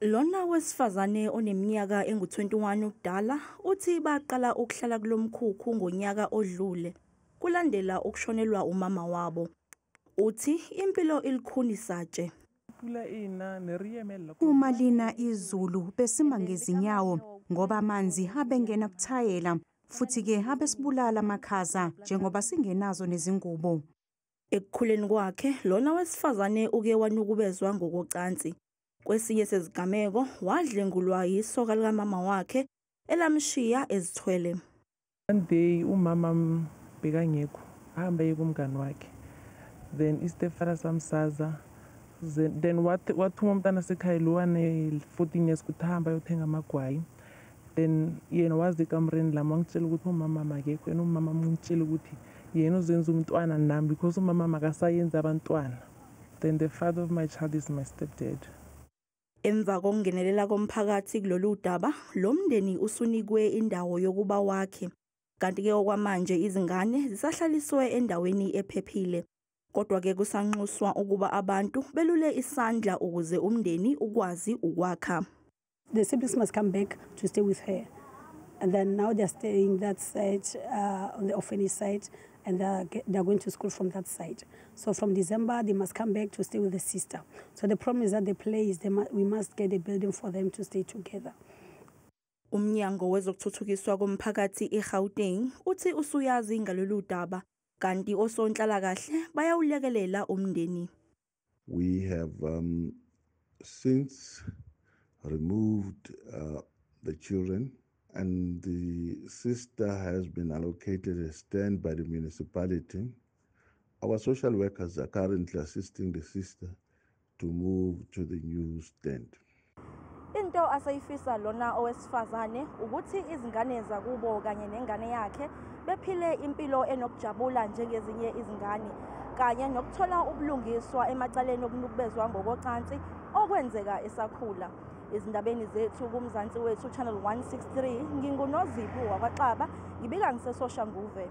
Lona wesifazane oneminyaka engu-21 ubudala uthi baqala ukuhlala kulomkhukhu ngonyaka odlule kulandela ukushonelwa umama wabo. Uthi impilo ilikhuni satshe. Uma lina izulu besima ngezinyawo ngoba amanzi abengena kuthayela futhi-ke abesibulala amakhaza njengoba singenazo nezingubo. Ekukhuleni kwakhe lona wesifazane uke wanukubezwa ngokocansi. Kwesinye sezigameko wadlwengulwa yisoka likamama wakhe elamshiya ezithwele. One day umama bekangekho, ahamba aye kumngani wakhe. Then i-stepfather samsaza, then wathuma umntana sekhaya lo wane-14 years ukuthi ahambe ayothenga amagwayi. Then yena waza ekamereni lami wangitshela ukuthi umama akekho, yena umama ungitshela ukuthi yena uzenza umntwana nami because umama makasayenzi abantwana. Then the father of my child is my stepdad. Emva kokungenelela komphakathi kulolu daba, lo mndeni usunikwe indawo yokuba wakhe. Kanti-ke okwamanje izingane zisahlaliswe endaweni ephephile. Kodwa-ke kusanxuswa ukuba abantu belule isandla ukuze umndeni ukwazi ukwakha. The siblings must come back to stay with her. And then now they're staying that side, on the orphanage side, and they're going to school from that side. So from December, they must come back to stay with the sister. So the problem is that the place, we must get a building for them to stay together. Umnyango wezokuthuthukiswa komphakathi eGauteng uthi usuyazi ngalolu daba, kanti osonhlalakahle bayawulekelela umndeni. We have since removed the children, and the sister has been allocated a stand by the municipality. Our social workers are currently assisting the sister to move to the new stand. Into asayifisa lona owesifazane ukuthi izingane zakubo kanye nengane yakhe bephile impilo enokujabula njengezinye izingane kanye nokuthola ubulungiswa emacaleni okunukubezwa ngokocansi okwenzeka esakhula. Ezindabeni zethu kuMzansi Wethu Channel 163, nginguNozipho wakwaXaba, ngibika ngiseSoshanguve.